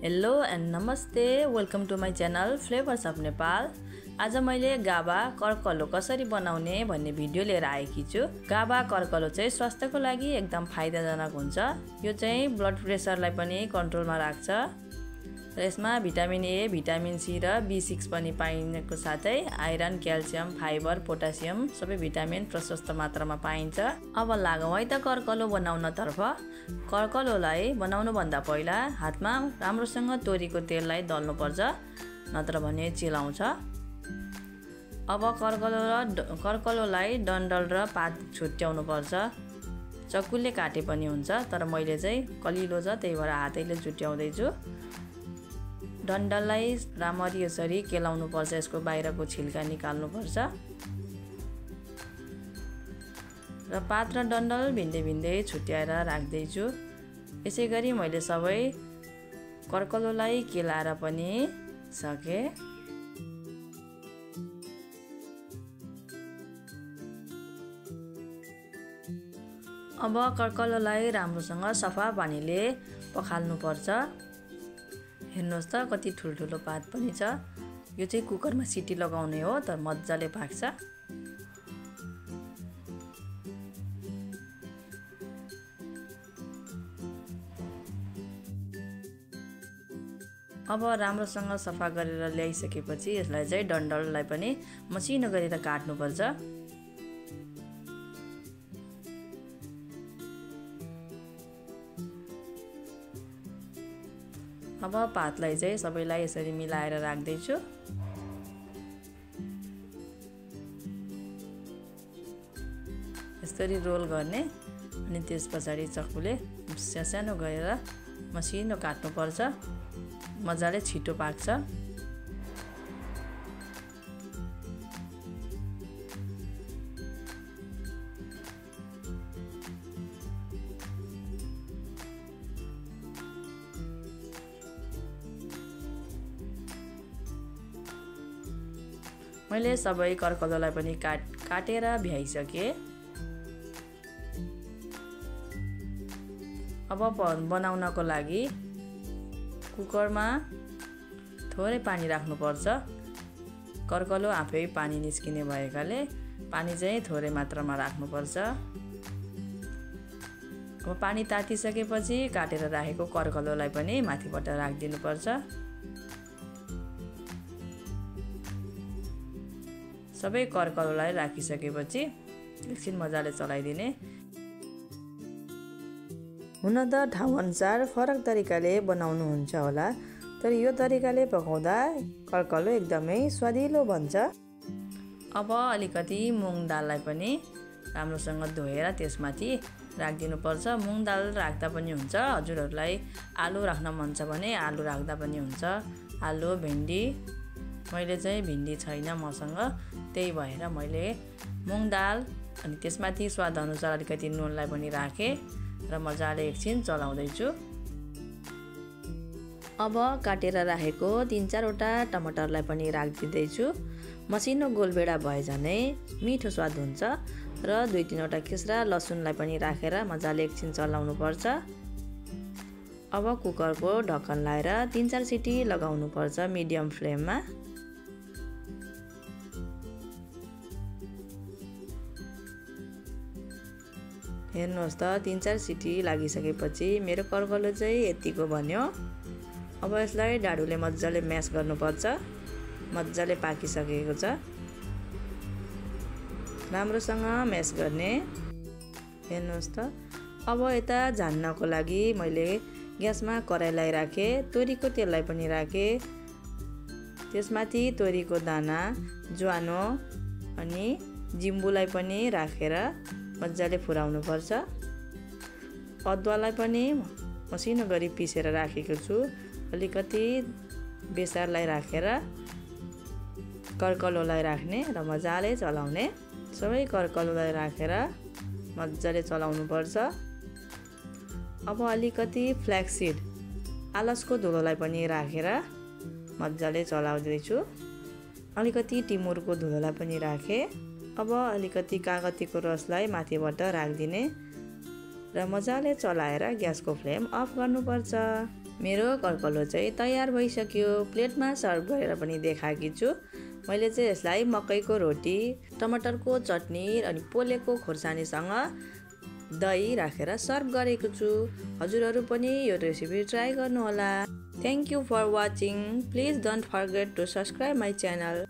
Hello and नमस्ते, welcome to my channel flavours of Nepal. आज मैले गाबा कर्कलो कसरी बनाउने भन्ने भिडियो लिएर आएकी छु। गाबा कर्कलो चाहिँ स्वास्थ्यको लागि एकदम फाइदाजनक हुन्छ। यो चाहिँ ब्लड प्रेसरलाई पनि कन्ट्रोलमा राख्छ र यसमा भिटामिन ए, भिटामिन सी र B6 पनि पाइनको साथै आइरन, क्याल्सियम, फाइबर, पोटासियम सबै भिटामिन प्रशस्त मात्रामा पाइन्छ। अब लागौँ है त कर्कलो बनाउनतर्फ। कर्कलोलाई बनाउनुभन्दा पहिला हातमा राम्रोसँग तोरीको तेललाई दल्नुपर्छ, नत्र भने चिलाउँछ। अब कर्कलोलाई डन्डल र पात छुट्याउनु पर्छ। चक्कुले काटे पनि हुन्छ, तर मैले चाहिँ कलिलो छ त्यही भएर हातैले छुट्याउँदैछु। डन्डललाई राम्ररी यसरी केलाउनु पर्छ, यसको बाहिरको छिल्का निकाल्नुपर्छ र पात र डन्डल भिन्दै भिन्दै छुट्याएर राख्दैछु। यसै गरी मैले सबै कर्कलोलाई केलाएर पनि सके। अब कर्कलोलाई राम्रोसँग सफा पानीले पखाल्नुपर्छ। हेर्नुहोस् त कति ठुल्ठुलो पात पनि छ। यो चाहिँ कुकरमा सिटी लगाउने हो, तर मजाले पाक्छ। अब राम्रोसँग सफा गरेर ल्याइसकेपछि यसलाई चाहिँ डन्डललाई पनि मसिनो गरेर काट्नुपर्छ। अब पातलाई चाहिँ सबैलाई यसरी मिलाएर राख्दैछु। यसरी रोल गर्ने अनि त्यस पछाडि चक्कुले सानो गरेर मसिनो काट्नुपर्छ, मजाले छिटो पाक्छ। मैले सबै कर्कलोलाई पनि काटेर भ्याइसके। अब बनाउनको लागि कुकरमा थोरै पानी राख्नुपर्छ। कर्कलो आफै पानी निस्किने भएकाले पानी चाहिँ थोरै मात्रामा राख्नुपर्छ। अब पानी तातिसकेपछि काटेर राखेको कर्कलोलाई पनि माथिबाट राखिदिनुपर्छ। सबै कर्कलोलाई राखिसकेपछि एकछिन मजाले चलाइदिने। हुन त ठाउँअनुसार फरक तरिकाले बनाउनुहुन्छ होला, तर यो तरिकाले पकाउँदा कर्कलो एकदमै स्वादिलो बन्छ। अब अलिकति मुङ दाललाई पनि राम्रोसँग धोएर त्यसमाथि राखिदिनुपर्छ। मुङ दाल राख्दा पनि हुन्छ, हजुरहरूलाई आलु राख्न मन छ भने आलु राख्दा पनि हुन्छ। आलु, भिन्डी, मैले चाहिँ भिन्डी छैन मसँग, त्यही भएर मैले मुङ दाल अनि त्यसमाथि स्वादअनुसार अलिकति नुनलाई पनि राखेँ र मजाले एकछिन चलाउँदैछु। अब काटेर राखेको 3-4वटा टमाटरलाई पनि राखिदिँदैछु। मसिनो गोलबेडा भए झनै मिठो स्वाद हुन्छ। र 2-3वटा केस्रा लसुनलाई पनि राखेर मजाले एकछिन चलाउनुपर्छ। अब कुकरको ढक्कन लगाएर 3-4 सिटी लगाउनुपर्छ मिडियम फ्लेममा। हेर्नुहोस् त 3-4 सिटी लागिसकेपछि मेरो कर्कलो चाहिँ यतिको बन्यो। अब यसलाई डाडुले मजाले म्यास गर्नुपर्छ। मजाले पाकिसकेको छ, राम्रोसँग म्यास गर्ने। हेर्नुहोस् त। अब यता झान्नको लागि मैले ग्यासमा कराईलाई राखेँ, तोरीको तेललाई पनि राखेँ। त्यसमाथि तोरीको दाना, ज्वानो अनि जिम्बुलाई पनि राखेर मजाले फुराउनु पर्छ। अदुवालाई पनि मसिनो गरी पिसेर राखेको छु। अलिकति बेसारलाई राखेर कर्कलोलाई राख्ने र मजाले चलाउने। सबै कर्कलोलाई राखेर मजाले चलाउनु पर्छ। अब अलिकति फ्ल्याक्सिड, आलसको धुलोलाई पनि राखेर मजाले चलाउँदैछु। अलिकति टिमुरको धुलोलाई पनि राखेँ। अब अलिकति कागतीको रसलाई माथिबाट राखिदिने र मजाले चलाएर ग्यासको फ्लेम अफ गर्नुपर्छ। मेरो कर्कलो चाहिँ तयार भइसक्यो। प्लेटमा सर्भ गरेर पनि देखाएकी छु। मैले चाहिँ यसलाई मकैको रोटी, टमाटरको चटनी अनि पोलेको खोर्सानीसँग दही राखेर सर्भ गरेको छु। हजुरहरू पनि यो रेसिपी ट्राई गर्नुहोला। Thank you for watching. Please don't forget to subscribe my channel.